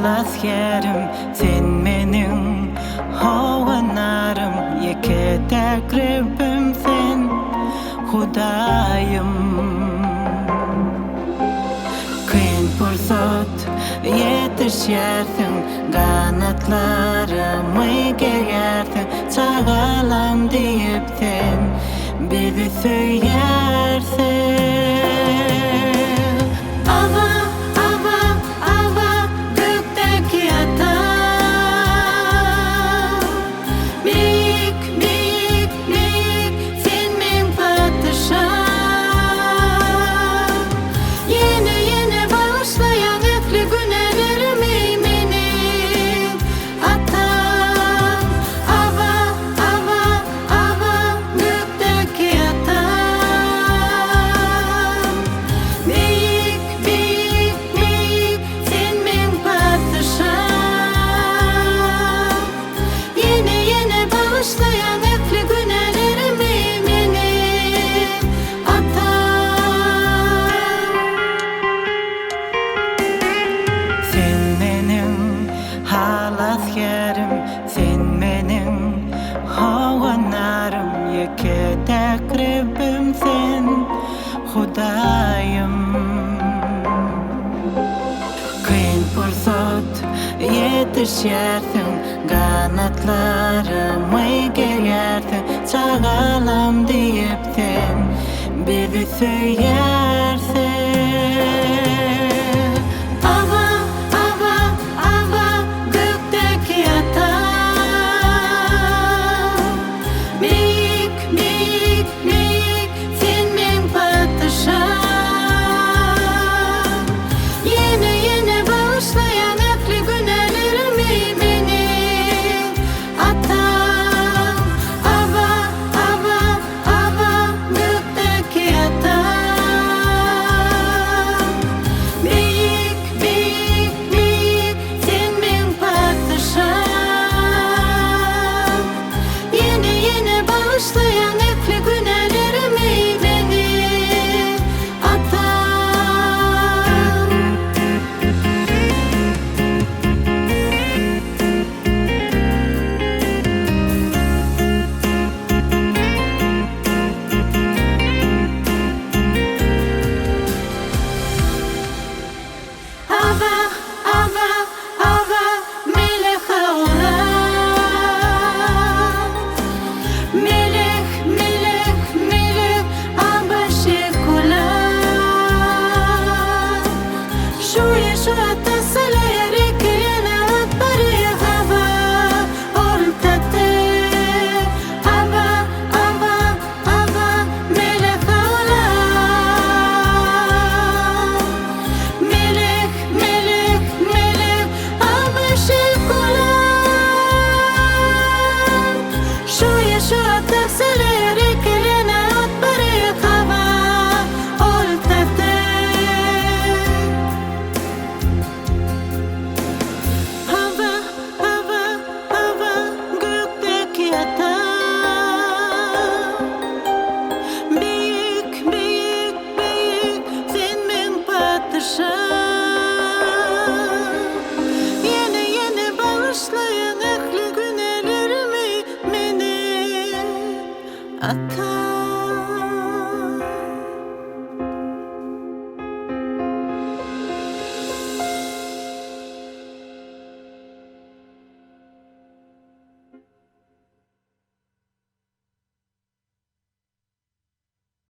Halasgärim, sen meniň Howandarym, ýeke-täk Rebbim sen, Hudaýym. Kyn pursat ýetişýärsiň, ganatlarymy gerýärsiň, çagalam diýip sen bizi söýýärsiň. Aba, Aba, Aba, gökdäki Atam. Beýik, beýik, beýik, sen meň Patyşam. Ýene, ýene bagyşlaýaň ähli günälerimi meniň Atam. Aba, Aba, Aba, gökdäki Atam. Beýik, beýik, beýik, sen meň Patyşam. Ýene, ýene bagyşlaýaň ähli günälerimi meniň Atam. Sen meniň Halasgärim, sen meniň Howandarym, ýeke-täk Rebbim sen, Hudaýym. Kyn pursat ýetişýärsiň, ganatlarymy gerýärsiň, çagalam diýip sen bizi söýýärsiň. Aba, Aba, Aba, gökdäki Atam. Beýik, beýik, beýik, sen meň Patyşam. Ýene, ýene bagyşlaýan ähli günälerimi meniň Atam. Aba, Aba, Aba, gökdäki Atam. Beýik, beýik, beýik, sen meň Patyşam. Ýene, ýene bagyşlaýaň ähli günälerimi meniň Atam. Aba, Aba, Aba, Meleh haolam. Meleh, Meleh, Meleh, Aba şekulam. Şu Ýeşua.